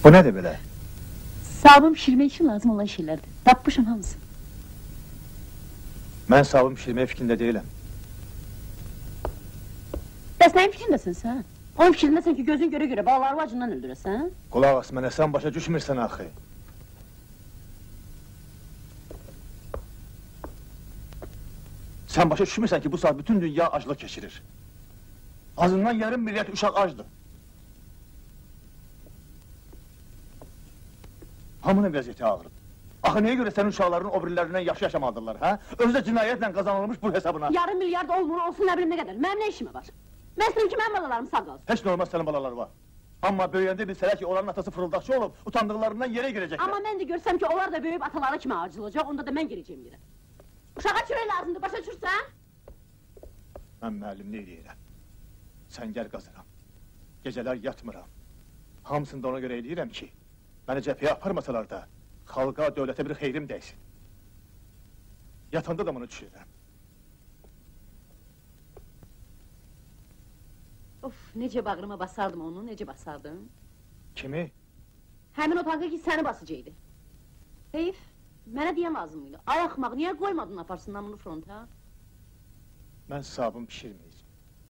Bu nədir belə? Sabun pişirmək üçün lazım olan şeylərdir. Tapmışam hamısını. Mən sabun pişirməyə fikrində deyiləm. Bəs nəyin fikrindəsin sən? Onun fikrindəsən ki, gözün görə-görə balaları acından öldürəsən? Qulaq as mənə, sən başa düşmürsən axı. Sən başa düşmürsən ki, bu saat bütün dünya aclıq keçirir. Azından yarım milyard uşaq acdır. Hamının vəziyyəti ağırdır. Axı nəyə görə sənin uşaqların o birilərindən yaxşı yaşamalıdırlar, hə? Özü də cinayətlə qazanılmış bu hesabına. Yarım milyard olmur, olsun nə bilim nə qədər. Mənim nə işimə var? Mən istəyirəm ki, mənim balalarım sağ qalsın. Heç nə olmaz, sənin balaları var. Amma böyüyəndə bilsələr ki, onların atası fırıldaqçı olub, utandıqlarından yerə girəcəklər. Amma mən də görsəm ki, onlar da böyüyüb ataları kimi acılacaq, onda da mən girəcəyim yerə. Uşağa çörək lazımdır, başa düşürsən? Mən müəllimlik eləyirəm. Səngər qazıram. Gecələr yatmıram. Hamısını da ona görə eləyirəm ki, məni cəbhəyə aparmasalar da, xalqa, dövlətə bir xeyrim dəysin. Yatanda da bunu düşünürəm. Of, necə bağrıma basardım onu, necə basardım? Kimi? Həmin o tankı ki, səni basacaqdı. Heyif, mənə deyən lazım idi. Ay axmaq, niyə qoymadın aparsınlar bunu fronta? Mən sabun pişirməyəcəm.